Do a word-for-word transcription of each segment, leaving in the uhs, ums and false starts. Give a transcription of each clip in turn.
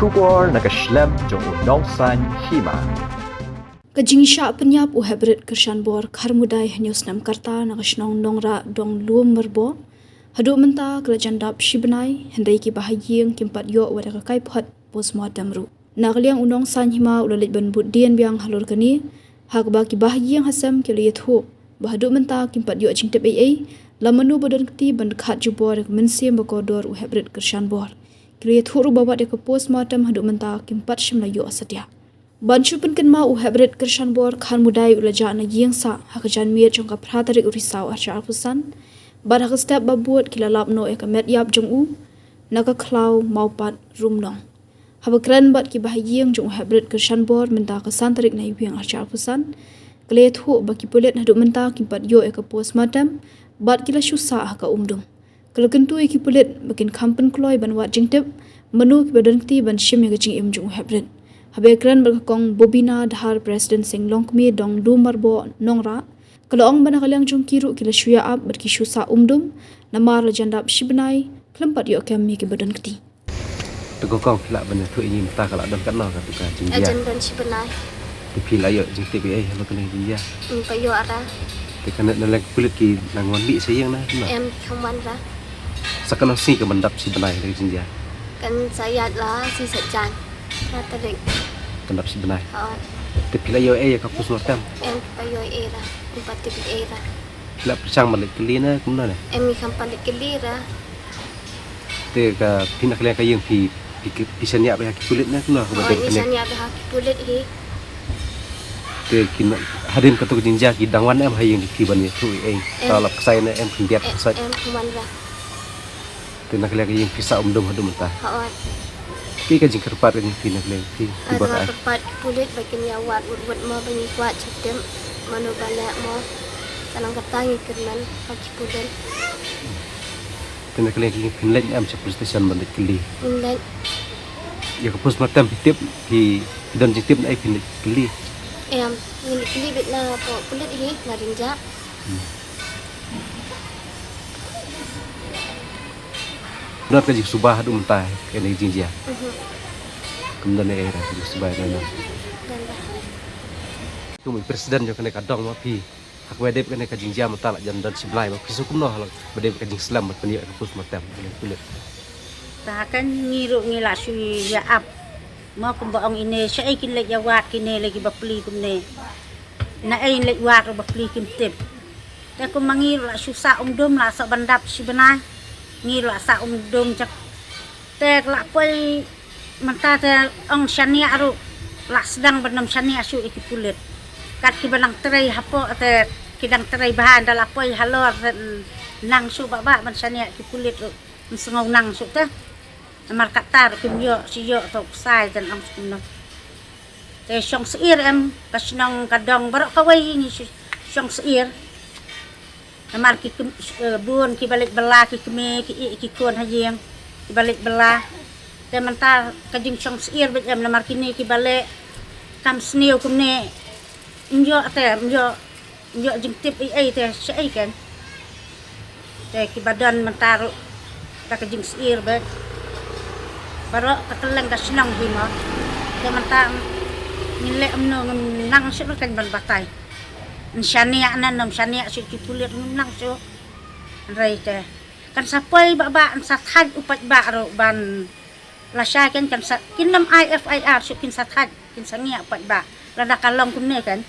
Khubor na ka shlem jong u Nongsaiñ Hima. Ka jingshah pynïap u Heprit Kyrshanbor Kharmudai hynñiew snem ka rta na ka shnong Nongrah Dong Lum Marbo haduh mynta ka la jan dap shi bnai, hynrei kiba ha ïing kim pat ïoh wat da ka kaiphod postmortem ruh. Na ka liang u Nongsaiñ Hima u la leit ban bud dien biang halor kane, ha kaba kiba ha ïing ha sem ki la ïathuh ba haduh mynta kim pat ïoh jingtip ei ei la mano ba don kti ban khat jubor ïa ka mynsiem ba kordor u Heprit Kyrshanbor. Ki la ïathuh ruh ba wat ïa ka postmortem haduh mynta kim pat shym la ïoh satia. Ban shu pynkynmaw, u Heprit Kyrshanbor Kharmudai u la jah na ïing sah ha ka janmiet jong ka phra tarik u Risaw arhajar arphew san, bad ha ka step ba bud ki la lap noh ïa ka met ïap jong u na ka khlaw Mawpat Rumnong. Haba kren bad kiba ha ïing jong u Heprit Kyrshanbor mynta ka san tarik Naiwieng arhajar arphew san, ka la ïathuh ba ki pulit haduh mynta kim pat ïoh ïa ka postmortem bad ki la shu sah ha ka umdum. Ka la kyntu ïa ki pulit ba kin kham pynkloi ban wad jingtip mano kiba don kti ban shim ïa ka jingim jong u Heprit. Haba ïakren bad ka Kong Bobina Dhar, President Seng Longkmie Dong Lum Marbo Nongrah, ka la ong ba na ka liang jong ki ruh ki la shu ïa ap bad ki shu sah umdum namar la jan dap shi bnai khlem pat ïoh kem ïa kiba don kti. Te ko Kong, phi lah ban ïathuh ïa ngi mynta ka la don katno katu ka jingjia? Jan don shi bnai. Te phi la ïoh jingtip ei ei halor kane ka jingjia? Ym pat ïoh ra. Te kane na leng pulit ki nang wan mih sha ïing ne kumno? Em, ki kham wan ra. Sa katno sngi ka ban dap shi bnai kane ka jingjia? Kan sa ïaid la shi Saitjaiñ. Phra tarik. Kan dap shi bnai. Hooid. Te phi la ïoh ei ei ïa ka postmortem? Em, ym pat ïoh ei ei ra. Ym pat tip ei ei ra. Phi la pyrshang ban leit kylli ne kumno ne? Em, ngi kham pat leit kylli ra. Te ka phi na ka liang ka ïing phi, phi, phi shaniah beit ha ki pulit ne kumno? Hooid, ngi shaniah beit ha ki pulit hi. Te ki na, hadien katu ka jingjia ki dang wan em ha ïing jong phi ban ïathuh ei ei? Em. Ka la pynshai ne em khyndiat? Em, pynshai. Em, kham wan ra. Te na ka liang ka ïing phi sah umdum haduh mynta? Hooid. Te ka jingkyrpad ka jong phi na ka liang phi, ki bor ai? Nga kyrpad ki pulit ba kin ïa wad wut wut mo, ba ngi kwah jingtip mano ba leh mo. Ka long kata ngi kyrmen ha ki pulit. Te na ka liang ka ïing phin leit em sha police station ban leit kylli? Ngin leit. Ïa ka postmortem phi tip, phi, phi don jingtip na ei phin leit kylli? Em, ngin leit kylli beit na ka pulit hi, na Rynjah. Hmm. Don ka jingsuba haduh mynta kane ka jingjia? Mhm. Kum don ei ei ka jingsuba ïa kane? Don ba. Kum i president jong kane ka dong ma phi, ha kaba dei bad kane ka jingjia mynta la jan don shi bnai, ma phi sngew kumno ha kaba dei bad ka jingslem ban pynïoh ïa ka postmortem kane ka pulit? Te ha kane ngi ruh ngi la shu ïa ap. Ma kumba ong ine, shaei kin leit ïa wad kine lei kiba pli kumne? Na ei leit wad ruh ba pli kim tip. Te kumba ngi ruh la shu sah umdum, la sah ban dap shi bnai. Ngi ruh la sah umdum jak. Te la poi mynta te ong shaniah ruh la sdang ban ym shaniah shuh ïa ki pulit. Kat kiba dang trei hapoh te ki dang trei bha, ynda la poi halor te nang shuh bha bha ban shaniah ki pulit ruh. Ym sngew nang shuh te. Namar kata ruh kim ïoh shu ïoh to u ksai te ong shu kumno. Te shong syier em, ka shnong ka dong baroh kawei ngi shu-, shong syier. Namar ki km-, eh, bun kiba leit bylla ki kmie, ki ïeh ki khun ha ïing kiba leit bylla. Te mynta ka jingshong syier beit em, namar kine kiba leh kam sniew kumne. Ym ïoh te, ym ïoh, ym ïoh jingtip ei ei te shaei kan. Te kiba don mynta ruh da ka jingsyier beit. Baroh ka kylleng ka shnong hi mo. Te mynta ngin leh kumno, ngim nang shuh ruh kan ban batai. Yn shaniah ne ym shaniah shuh ki pulit, ngim nang shuh. Hynrei te kan sa poi bha bha, yn sa thait u paidbah ruh ban lashai kan, kan sa, kin ym ai F I R shuh, kin sa thait, kin sa ngiah u paidbah. Lada ka long kumne kan.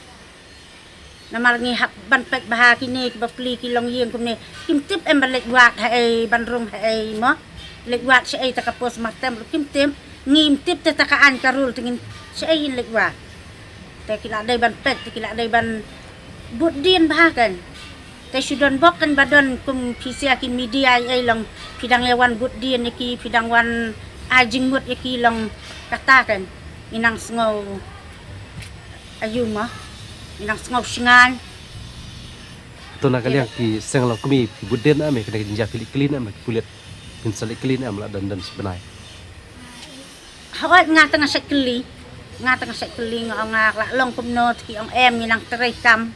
Namar ngi hap ban peit bha kine kiba pli ki longïing kumne. Kim tip em ba leit wad haei, ban rung haei mo. Leit wad shaei, te ka postmortem ruh kim tip. Ngim tip te, te ka aiñ ka rule te ngin shaei ngin leit wad. Te ki la dei ban peit, te ki la dei ban bud dien bha kan. Te shu don bok kan ba don kum phi sha ki media ei ei long phi dang ïa wan bud dien ïa ki, phi dang wan ai jingmut ïa ki, long kata kan. Ngi nang sngew aïu mo, ngi nang sngew shngaiñ. To na ka liang ki seng longkmie, phi bud dien em ïa kane ka jingjia, phi leit kylli ne em ki pulit? Phin sa leit kylli ne em la don don shi bnai? Hooid, nga te nga sa kylli. Nga te nga sa kylli, nga ong nga la long kumno, te ki ong em ngi nang trei kam.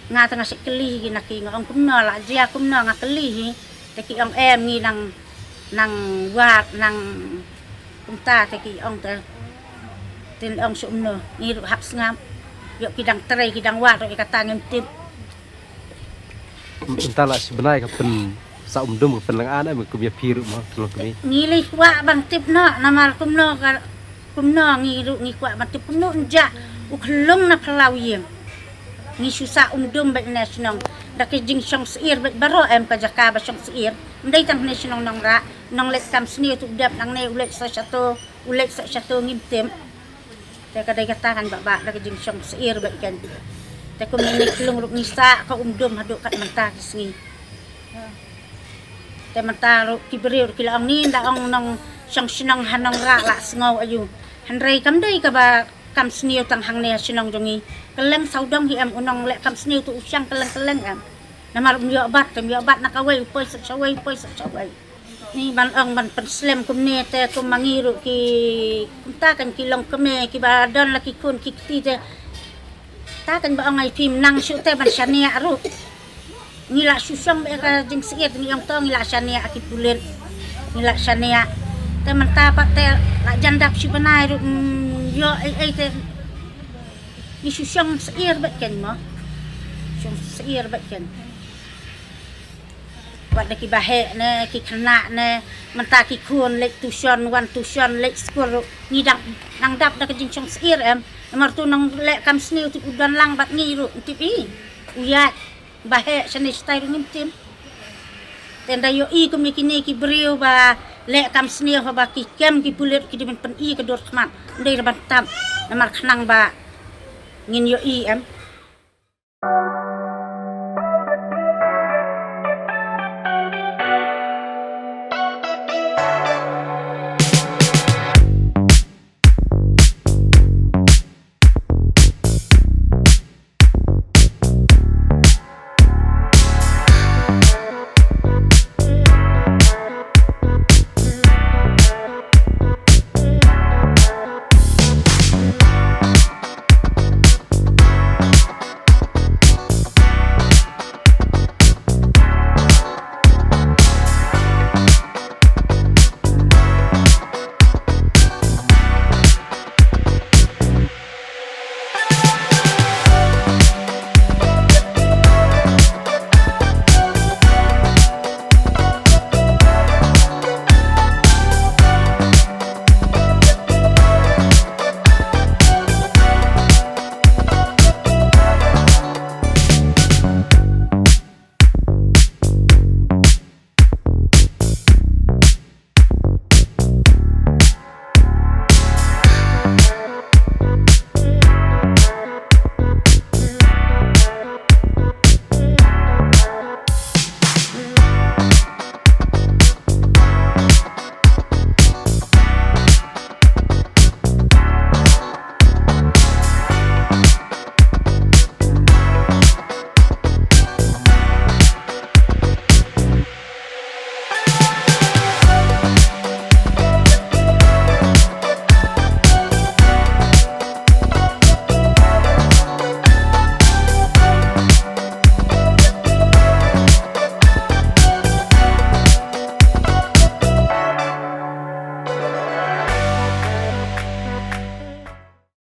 Nga te nga sa kylli hi na ki, nga ong kumno la jia kumno, nga kylli hi. Te ki ong em ngi nang Nang wad nang kumta te ki ong te. Tin ong sumno ngi ruh hap sngap. Ïoh ki dang trei ki dang wad ruh ïa kata ngim tip. Mynta la shi bnai ka pyn sa um dum ka pyn lang an em kum ïa phi ruh mo tlong kmie. Ngi lei kwah ban tip noh namar kumno ka kumno ngi ruh ngi kwah ban tip kumno nja u khlung na phyllaw ïing. Ngi shu sa um dum bad ne shnong da ka jingshong syier bad baroh em ka jaka ba shong syier. Ndei tang ne shnong nong ra nong leit kam sniew tu dep nang ne u leit sa shato u leit sa shato ngim tip. Te ka dei kata kan ba ba da ka jingshong syier bad ken. Te kum ngi khlung ruh ngi sa ka um dum haduh kat mynta ki sngi. Te mynta ruh ki briew ruh ki la ong ni da ong nong shong shnong ha nong ra la sngew ayu. Hynrei kam dei kaba kam sniew tang hangne ha shnong jong ngi. Kylleng sawdong hi em u nong leh kam sniew tu u shang kylleng kylleng em. Namar um ïoh bat te um ïoh bat na kawei u poi sa shawei u poi sa shawei. Ni ban ong ban pynslem kumne te kum ma ngi ruh ki kumta kan ki long kmie kiba don la ki khun ki kti te. Ta kan ba ong ai phim nang shu te ban shaniah ruh. Ngi la shu shong ba ka jingsyier ngi ong to ngi la shaniah ki pulit. Ngi la shaniah. Te mynta pat te la jan dap shu bnai ruh ïoh ei ei te. Ngi shu shong syier bad ken mo. Shong syier bad ken. Wat da ki ba heh ne ki khynnah ne mynta ki khun leit tuition wan tuition leit skul ruh ngi dang nang dap da ka jingshong syier em. Namar tu nong leh kam sniew tu u don lang bad ngi ruh tip i u ïaid ba heh shane shatai ruh ngim tip. Te nda ïoh i kum ïa kine ki briew ba leh kam sniew haba ki kem ki pulit ki dei ban pyn i ka dur khmat. Ndei ra ban tam namar khnang ba ngin ïoh i em.